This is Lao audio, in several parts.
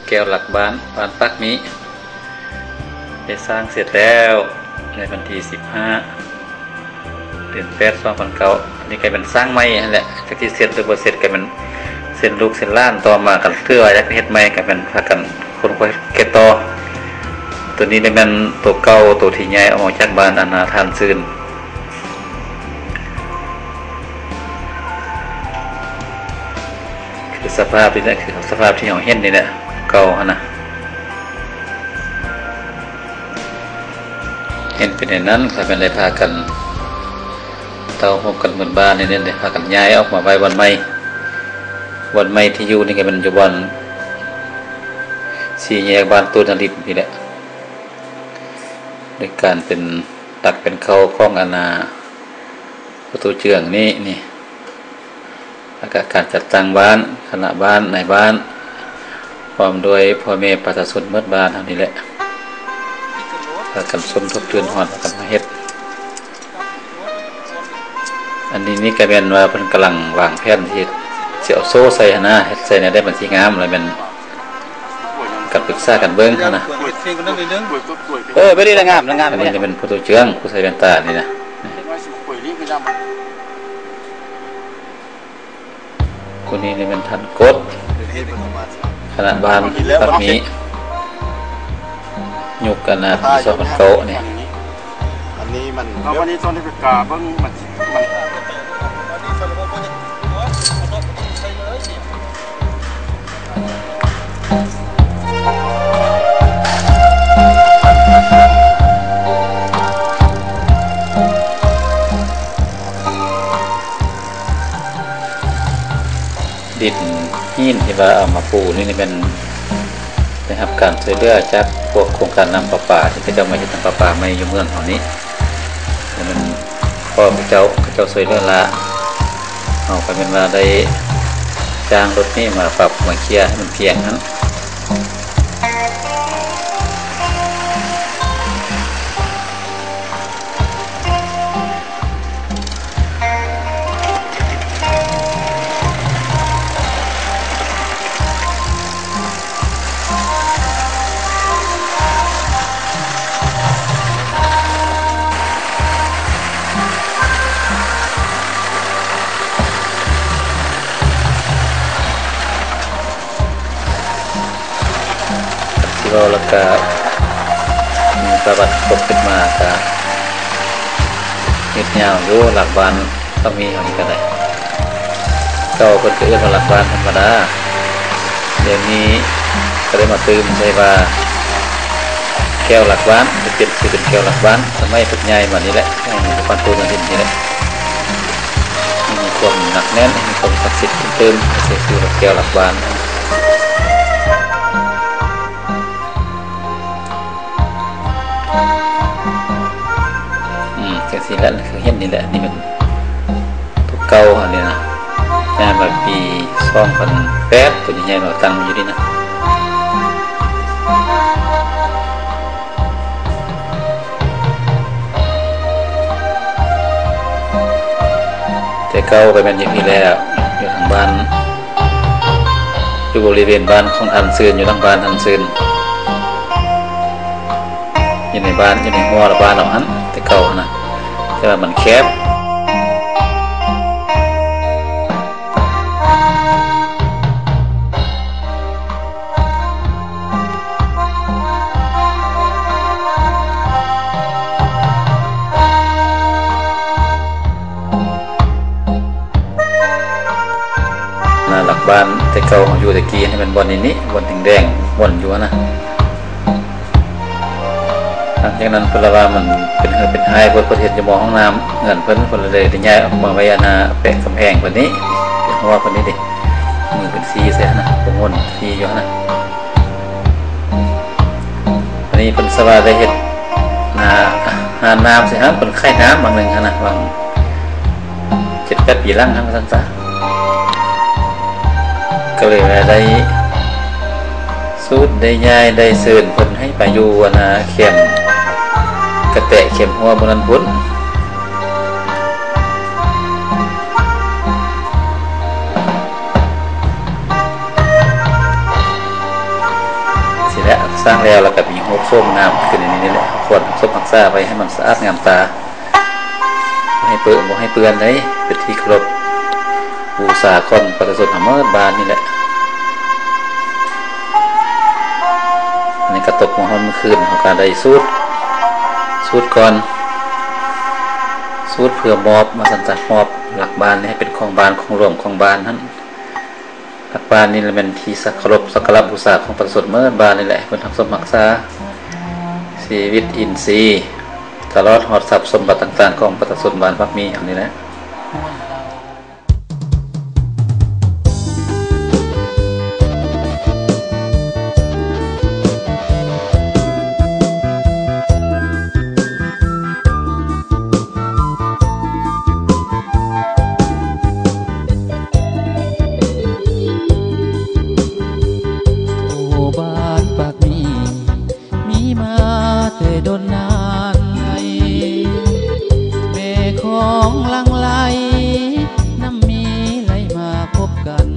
ແກ້ວຫຼັກບ້ານ ບ້ານປາກມີ ໄດ້ສ້າງເສັດແລ້ວ ໃນວັນທີສິບຫ້າ ເດືອນແປດ ສອງພັນເກົ້າ. ອັນນີ້ກະແມ່ນສ້າງໃໝ່ຫັ້ນແຫຼະ ຈັກຊິເສັດຫຼືບໍ່ເສັດ ກະແມ່ນເຊັ່ນລູກເຊັ່ນຫຼານຕໍ່ມາ ກະຄືວ່າຢາກເຮັດໃໝ່ ກະແມ່ນພາກັນຄົ້ນຄວ້າເຮັດຕໍ່. ໂຕນີ້ແມ່ນໂຕເກົ່າ ໂຕທີ່ຍ້າຍອອກມາຈາກບ້ານອັນນາທ່ານຊື່ນ. ຄືສະພາບນີ້ແຫຼະ ຄືສະພາບທີ່ເຮົາເຫັນນີ້ແຫຼະ ເກົ່າຫັ້ນນະ. ເຫັນເປັນແນວນັ້ນ ຂ້ອຍແມ່ນໄດ້ພາກັນເຕົ້າໂຮມກັນໝົດບ້ານນີ້ແຫຼະ ໄດ້ພາກັນຍ້າຍອອກມາໄວ້ບ່ອນໃໝ່. ບ່ອນໃໝ່ທີ່ຢູ່ນີ້ກະແມ່ນຢູ່ບ່ອນສີ່ແຍກບ້ານໂຕນາລິດນີ້ແຫຼະ ໂດຍການເປັນ ຕັກເປັນເຂົ້າຂອງອັນນາ ປະຕູເຈື່ອງນີ້ ນີ້ ແລ້ວກະການຈັດຕັ້ງບ້ານ ຄະນະບ້ານ ນາຍບ້ານ ພ້ອມດ້ວຍພໍ່ແມ່ປະຊາຊົນໝົດບ້ານເຮົານີ້ແຫຼະ ພາກັນສົມທົບທຶນຮອນ ພາກັນມາເຮັດ. ອັນນີ້ນີ້ກະແມ່ນວ່າເພິ່ນກຳລັງວາງແຜນເຮັດ ຊິເອົາໂສ້ໃສ່ຫັ້ນນະ ເຮັດໃສ່ແນວໃດມັນຊິງາມ ແລ້ວແມ່ນ ກັນປຶກສາກັນເບິ່ງຫັ້ນນະ. ເອີ ແບບນີ້ລະງາມ ລະງາມ ອັນນີ້ລະແມ່ນຜູ້ໂຕເຈືອງ ຜູ້ໃສ່ແວ່ນຕານີ້ນະ. ຜູ້ນີ້ລະແມ່ນທ່ານກົດ ຄະນະບ້ານ ບັດນີ້ ຍຸກອັນນາ ປີສອງພັນເກົ້ານີ້. ອັນນີ້ມັນ ເອົາ ບັດນີ້ຕອນນີ້ໄປກາເບິ່ງ ມັນ ມັນ ດິນຫີນທີ່ວ່າເອົາມາປູນີ້ ນີ້ແມ່ນໄດ້ຮັບການຊ່ວຍເຫຼືອຈາກພວກໂຄງການນ້ຳປະປາ ທີ່ເຂົາເຈົ້າມາເຮັດນ້ຳປະປາໃໝ່ຢູ່ເມືອງເຮົານີ້. ແລ້ວແມ່ນພໍ່ເຂົາເຈົ້າ ເຂົາເຈົ້າຊ່ວຍເຫຼືອຫຼາຍ ເຮົາກະແມ່ນວ່າໄດ້ຈ້າງລົດນີ້ມາປັບມາເຄຍໃຫ້ມັນພຽງຫັ້ນ. ຊິເວົ້າແລ້ວກະມີປະຫວັດຄົບຂຶ້ນມາກະຍືດຍາວຢູ່ ຫຼັກບ້ານ ຕ້ອງມີເທົ່ານີ້ກະໄດ້. ເກົ່າເພິ່ນກະເອີ້ນວ່າຫຼັກບ້ານທຳມະດາ ດຽວນີ້ກະໄດ້ມາຕື່ມໃສ່ວ່າ ແກ້ວຫຼັກບ້ານ ໄດ້ປ່ຽນຊື່ເປັນແກ້ວຫຼັກບ້ານ ສະໄໝເພິ່ນຍ້າຍມານີ້ແຫຼະ ຍ້າຍມາຢູ່ບ້ານໂຕນາລິດນີ້ແຫຼະ ມີຄວາມໜັກແໜ້ນ ມີຄວາມສັກສິດເພີ່ມເຕີມ ໃຫ້ໃສ່ຊື່ວ່າແກ້ວຫຼັກບ້ານ. ອືມ ຈັ່ງຊີ້ແຫຼະ ຄືເຫັນນີ້ແຫຼະ ນີ້ແມ່ນໂຕເກົ່າຫັ້ນນີ້ນະ ຍ້າຍມາປີສອງພັນແປດ ໂຕນີ້ຍ້າຍມາຕັ້ງຢູ່ນີ້ນະ. ແຕ່ເກົ່າກະແມ່ນຢູ່ພີ້ແຫຼະ ຢູ່ທາງບ້ານ ຢູ່ບໍລິເວນບ້ານຂອງທ່ານຊື່ນ ຢູ່ຫຼັງບ້ານທ່ານຊື່ນ ຢູ່ໃນບ້ານ ຢູ່ໃນຮົ້ວລະບ້ານເຮົາຫັ້ນ ແຕ່ເກົ່າຫັ້ນນະ ແຕ່ວ່າມັນແຄບ. ໜ້າຫຼັກບ້ານແຕ່ເກົ່າເຮົາຢູ່ແຕ່ກີ້ ໃຫ້ແມ່ນບ່ອນນີ້ນີ້ ບ່ອນແດງໆ ບ່ອນຢູ່ຫັ້ນນະ. ຫຼັງຈາກນັ້ນເພິ່ນລະວ່າມັນເປັນເຫື່ອເປັນຫາຍໂພດ ເພິ່ນເຮັດຢູ່ໝໍ້ຫ້ອງນ້ຳເຮືອນເພິ່ນ ເພິ່ນລະເລີຍໄດ້ຍ້າຍອອກມາໄວ້ອັນນາ ແປະກຳແພງເພິ່ນນີ້ ເພາະວ່າເພິ່ນນີ້ເດ້ ມືເພິ່ນຊີ້ໃສ່ຫັ້ນນະ ໂປງໂຫນຊີ້ຢູ່ຫັ້ນນະ. ອັນນີ້ເພິ່ນສະວ່າໄດ້ເຮັດ ອ່າ ຮ້ານນ້ຳໃສ່ຫັ້ນ ເພິ່ນຂາຍນ້ຳຫວ່າງໜຶ່ງຫັ້ນນະ ຫວ່າງເຈັດແປດປີຫຼັງຫັ້ນວ່າຊັ້ນຊະ ກະເລີຍວ່າໄດ້ສູດ ໄດ້ຍ້າຍ ໄດ້ເຊີນເພິ່ນໃຫ້ໄປຢູ່ອັນນາ ແຄມກະແຕະ ແຄມຮົ້ວໝູ່ນັ້ນພຸ້ນ. ສ້າງແລ້ວ ແລ້ວກໍມີຮູບໂສມງາມຂຶ້ນໃນນີ້ແຫຼະ ຄວນຮັກສົມຮັກສາໄວ້ໃຫ້ມັນສະອາດງາມຕາ ບໍ່ໃຫ້ເປິ ບໍ່ໃຫ້ເປື້ອນເດ້ ເປັນທີ່ເຄົາລົບບູຊາຂອງປະຊາຊົນເຮົາໝົດບ້ານນີ້ແຫຼະ. ອັນນີ້ກໍຕົກມາຮອດມື້ຄືນ ເຮົາກໍໄດ້ສູດ ສູດກ່ອນ ສູດເພື່ອມອບ ວ່າຊັ້ນຊະ ມອບຫຼັກບ້ານນີ້ໃຫ້ເປັນຂອງບ້ານ ຂອງຫຼວງຂອງບ້ານຫັ້ນ. ຫຼັກບ້ານນີ້ລະແມ່ນທີ່ສັກເຄົາລົບສັກກາລະບູຊາຂອງປະຊາຊົນເໝິດບ້ານນີ້ແຫຼະ ເພິ່ນຮັກສົມຮັກສາຊີວິດອິນຊີ ຕະຫຼອດຮອດຊັບສົມບັດຕ່າງໆຂອງປະຊາຊົນບ້ານປາກໝີ່ເຮົານີ້ແຫຼະ. ໂອ້ ບ້ານປາກໝີ່ ມີມາແຕ່ດົນນານໃດ ແມ່ຂອງຫຼັ່ງໄຫຼ ນ້ຳມີໄຫຼມາພົບກັນ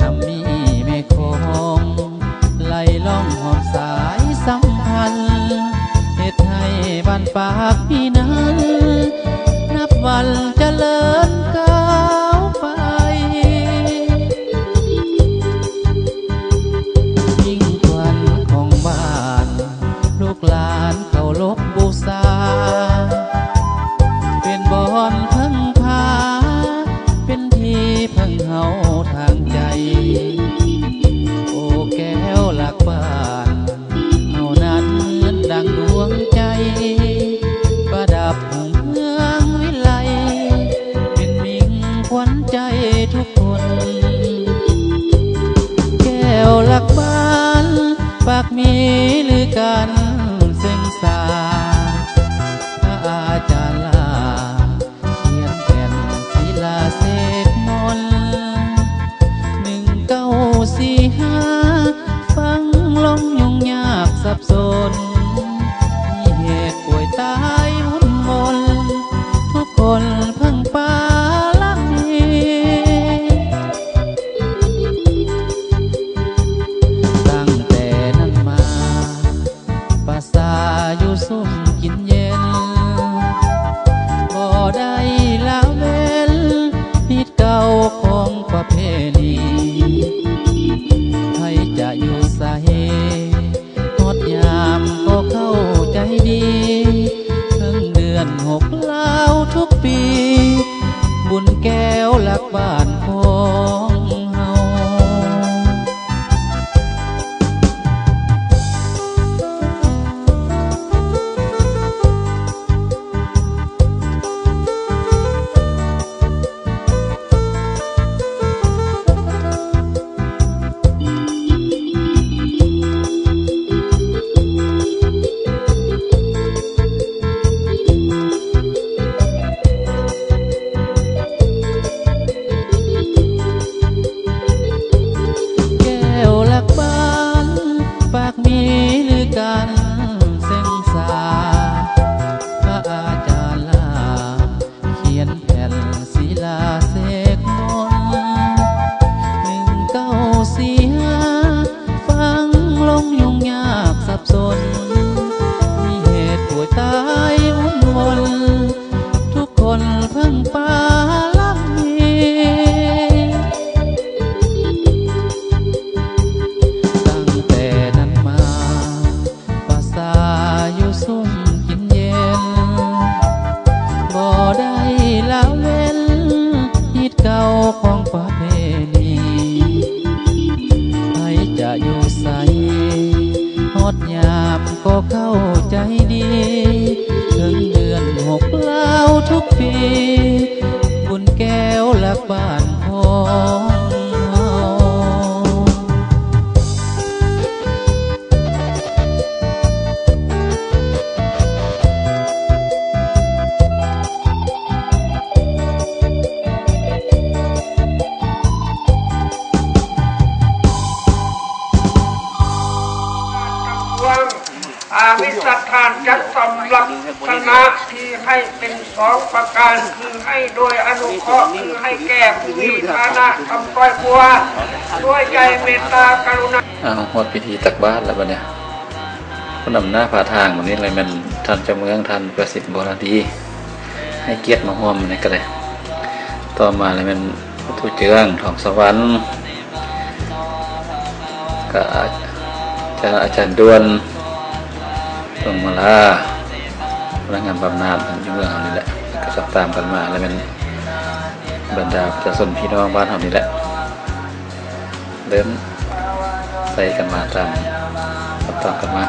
ນ້ຳມີແມ່ຂອງ ໄຫຼລ່ອງຫອມສາຍສຳພັນ ເຮັດໃຫ້ບ້ານປາກໝີ່ນັ້ນ ນັບວັນຈະເລີນກ້າວໄປ. ຍິ່ງຂວັນຂອງບ້ານ ລູກຫຼານເຄົາລົບບູຊາ ເປັນບ່ອນເພິ່ງພາ ເປັນທີ່ເພິ່ງເຮົາທາງໃຈ ໂອ້ ແກ້ວຫຼັກບ້ານເຮົານັ້ນ ດັ່ງດວງໃຈ ປະດັບຮຸ່ງເຮືອງວິໄລ ເປັນມິ່ງຂວັນໃຈທຸກຄົນ ແກ້ວຫຼັກບ້ານ ປາກໝີ່ລືກັນເຊິ່ງສາ ພະອາຈານຫຼ້າ ຂຽນແຜ່ນສີລາເສກມົນ ໜຶ່ງເກົ້າສີ່ຫ້າ ຟັງລົງຫຍຸ້ງຍາກສັບສົນ ມີເຫດປ່ວຍຕາຍວຸ່ນວົນ ທຸກຄົນເພິ່ງປາລະມີ ຕັ້ງແຕ່ນັ້ນມາ ປະຊາຢູ່ຊຸ່ມກິນເຢັນ ບໍ່ໄດ້ລະເວັ້ນຮີດເກົ່າຂອງປະເພນີ ໃຜຈະຢູ່ໃສ ຮອດຍາມກໍເຂົ້າໃຈດີ ເຖິງເດືອນຫົກລາວທຸກປີ ບຸນແກ້ວຫຼັກບ້ານຂອງເຮົາ. ແກ້ວຫຼັກບ້ານ ປາກໝີ່ລືກັນເຊິ່ງສາ ພະອາຈານຫຼ້າ ຂຽນແຜ່ນສີລາເສກມົນ ໜຶ່ງເກົ້າສີ່ຫ້າ ຟັງລົງຫຍຸ້ງຍາກສັບສົນ ມີເຫດປ່ວຍຕາຍວຸ່ນວົນ ທຸກຄົນເພິ່ງປາລະມີ ຕັ້ງແຕ່ນັ້ນມາ ປະຊາຢູ່ຊຸ່ມກິນເຢັນ ບໍ່ໄດ້ລະເວັ້ນຮີດເກົ່າຂອງປະເພນີ ໃຜຈະຢູ່ໃສ ຮອດຍາມກໍເຂົ້າໃຈດີ ເຖິງເດືອນຫົກລາວທຸກປີ ບຸນແກ້ວຫຼັກບ້ານຂອງເຮົາ. ອາ ວິສັດຖານຈັດສຳລັກສະນະທີ່ໃຫ້ເປັນສອງປະການ ຄືໃຫ້ໂດຍອະນຸເຄາະ ຄືໃຫ້ແກ່ຜູ້ມີຖານະຕ່ຳຕ້ອຍກວ່າ ດ້ວຍໃຈເມດຕາກະລຸນາ. ອ້າວ ຮອດພິທີຕັກບາດແລ້ວບັດນີ້ ຜູ້ນຳໜ້າພາທາງບັດນີ້ລະແມ່ນທ່ານເຈົ້າເມືອງ ທ່ານປະສິດ ບໍລາດີ ໃຫ້ກຽດມາຮ່ວມໃນກະໄດ້. ຕໍ່ມາລະແມ່ນ ຜູ້ເຈີງ ທອງສະຫວັນ ກະອາຈານ ອາຈານດ່ວນ ດວງມາລາ ພະນັກງານບຳນານຢູ່ເມືອງເຮົານີ້ແຫຼະ ກະສັບຕາມກັນມາ ລະແມ່ນບັນດາປະຊາຊົນພີ່ນ້ອງບ້ານເຮົານີ້ແຫຼະ ເລີ່ມໃສ່ກັນມາຕາມ ສັບຕາມກັນມາ.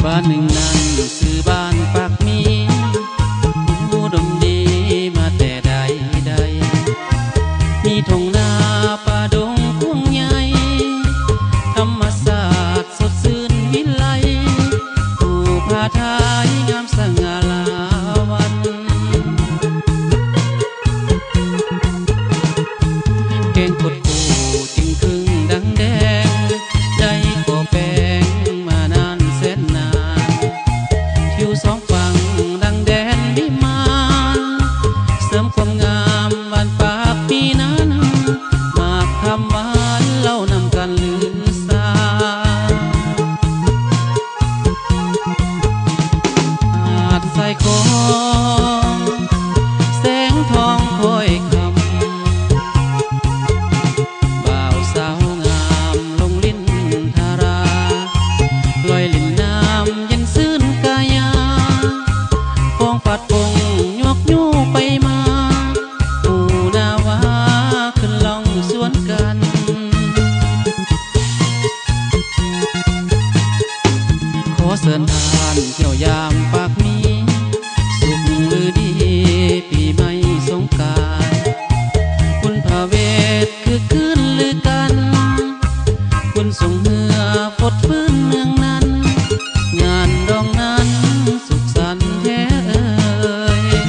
ບ້ານໜຶ່ງນັ້ນຊື່ບ້ານປາກໝີ ອຸດົມດີມາແຕ່ໃດໃດ ມີທົ່ງນາປ່າດົງກວ້າງໃຫຍ່ ທຳມະຊາດ ສົດຊື່ນວິໄລ ພູຜາທາຍງາມສະຫງ່າລາວັນ ແກ້ງຄົດຄູ່ຈຶ່ງຄຶ່ງດັ່ງແດງ ໄດ້ກໍ່ແປງມານານແສນນານ ທິວສອງຝັ່ງດັ່ງແດນວິມານ ເສີມຄວາມງາມບ້ານປາກໝີນັ້ນ ໝາກຄຳຫວານເລົ່ານຳກັນລື ສາດຊາຍຂອງ ແສງທອງຄ້ອຍຄ່ຳ ບ່າວສາວງາມລົງຫຼິ້ນທາລາ ລອຍຫຼິ້ນນ້ຳເຢັນຊື່ນກາຍາ ຟອງຟາດຟົງຍົກຍູ້ໄປມາ ປູນາວາຂຶ້ນລ່ອງສວນກັນ ຂໍເຊີນທ່ານທ່ຽວຢາມປາກໝີ ສຸກລືດີປີໃໝ່ສົງການ ບຸນພະເວດຄຶກຄື້ນລືກັນ ບຸນສົງເຮືອຟົດຟື້ນເມືອງນັ້ນ ງານດອງນັ້ນສຸກສັນແທ້ເອີຍ.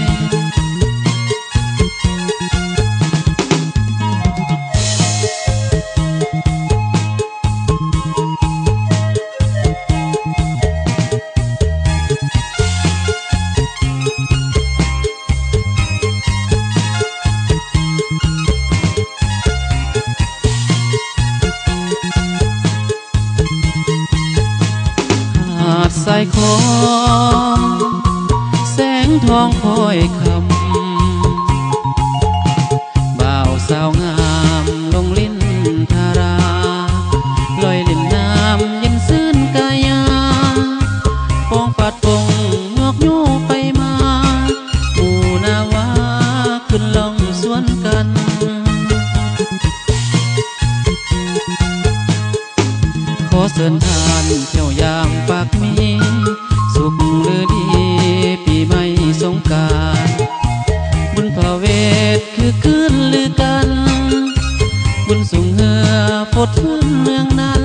ຫາດຊາຍຂອງ ແສງທອງຄ້ອຍຄ່ຳ ບ່າວສາວງາມລົງຫຼິ້ນທາລາ ລອຍຫຼິ້ນນ້ຳເຢັນຊື່ນກາຍາ ຟອງຟາດຟົງຍວກຍູ້ໄປມາ ໝູ່ນາວາຂຶ້ນລ່ອງສວນກັນ. ຂໍເຊີນທ່ານທ່ຽວຢາມປາກໝີ ສຸກລືດີປີໃໝ່ສົງການ ບຸນພະເວດຄຶກຄື້ນລືກັນ ບຸນສຸງເຮືອຟົດຟື້ນເມືອງນັ້ນ